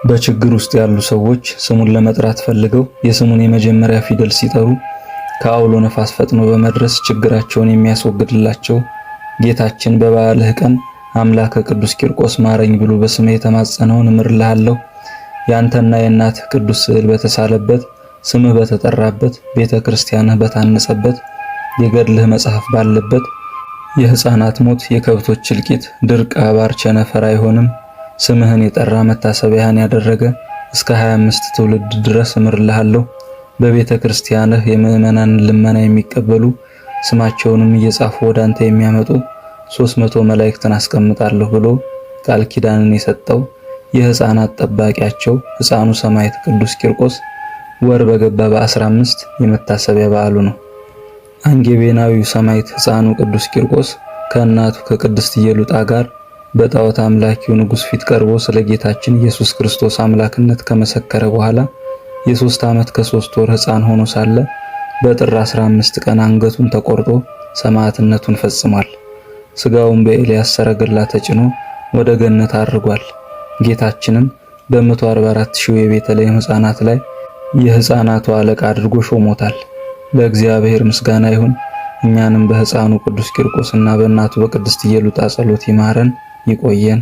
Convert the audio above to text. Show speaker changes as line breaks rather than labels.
በችግር ውስጥ ያሉ ሰዎች ስሙን ለመጥራት ፈልገው የስሙን የመጀመሪያ ፊደል ሲጠሩ ከአውሎ ነፋስ ፈጥኖ በመድረስ ችግራቸውን የሚያስወግድላቸው ጌታችን በበዓልህ ቀን አምላከ ቅዱስ ቂርቆስ ማረኝ ብሎ በስምህ የተማጸነውን እምርልሃለሁ። ያንተና የእናትህ ቅዱስ ስዕል በተሳለበት፣ ስምህ በተጠራበት፣ ቤተ ክርስቲያንህ በታነጸበት፣ የገድልህ መጽሐፍ ባለበት የሕፃናት ሞት፣ የከብቶች እልቂት፣ ድርቅ፣ አባር፣ ቸነፈር አይሆንም። ስምህን የጠራ መታሰቢያህን ያደረገ እስከ 25 ትውልድ ድረስ እምርልሃለሁ። በቤተ ክርስቲያንህ የምዕመናንን ልመና የሚቀበሉ ስማቸውንም እየጻፉ ወደ አንተ የሚያመጡ 300 መላእክትን አስቀምጣለሁ ብሎ ቃል ኪዳንን የሰጠው የሕፃናት ጠባቂያቸው ሕፃኑ ሰማዕት ቅዱስ ቂርቆስ ወር በገባ በ15 የመታሰቢያ በዓሉ ነው። አንጌቤናዊው ሰማዕት ሕፃኑ ቅዱስ ቂርቆስ ከእናቱ ከቅድስት ኢየሉጣ ጋር በጣዖት አምላኪው ንጉሥ ፊት ቀርቦ ስለ ጌታችን ኢየሱስ ክርስቶስ አምላክነት ከመሰከረ በኋላ የ3 ዓመት ከ3 ወር ሕፃን ሆኖ ሳለ በጥር 15 ቀን አንገቱን ተቆርጦ ሰማዕትነቱን ፈጽሟል። ስጋውን በኤልያስ ሰረገላ ተጭኖ ወደ ገነት አድርጓል። ጌታችንም በ144 ሺህ የቤተልሔም ሕፃናት ላይ የሕፃናቱ አለቃ አድርጎ ሾሞታል። ለእግዚአብሔር ምስጋና ይሁን። እኛንም በሕፃኑ ቅዱስ ቂርቆስና በእናቱ በቅድስት ኢየሉጣ ጸሎት ይማረን ይቆየን።